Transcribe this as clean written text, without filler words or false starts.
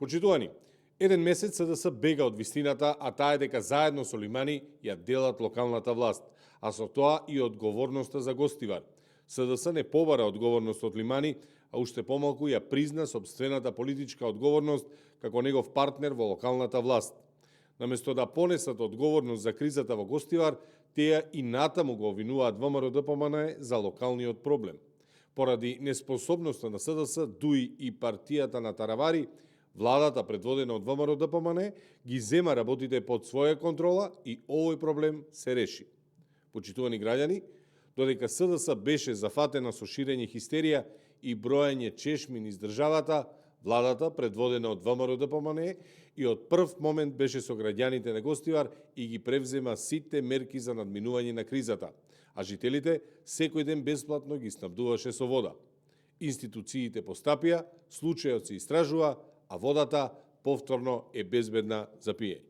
Почитувани, еден месец СДС бега од вистината, а таа е дека заедно со Лимани ја делат локалната власт, а со тоа и одговорноста за Гостивар. СДС не побара одговорност од Лимани, а уште помалку ја призна собствената политичка одговорност како негов партнер во локалната власт. Наместо да понесат одговорност за кризата во Гостивар, тие и натаму го обвинуваат ВМРО-ДПМНЕ за локалниот проблем. Поради неспособноста на СДС, ДУИ и партијата на Таравари, владата предводена од ВМРО-ДПМНЕ ги зема работите под своја контрола и овој проблем се реши. Почитувани граѓани, додека СДС беше зафатена со ширење хистерија и броење чешми низ државата, владата, предводена од ВМРО-ДПМНЕ, и од прв момент беше со граѓаните на Гостивар и ги превзема сите мерки за надминување на кризата, а жителите секој ден бесплатно ги снабдуваше со вода. Институциите постапија, случајот се истражува, а водата повторно е безбедна за пиење.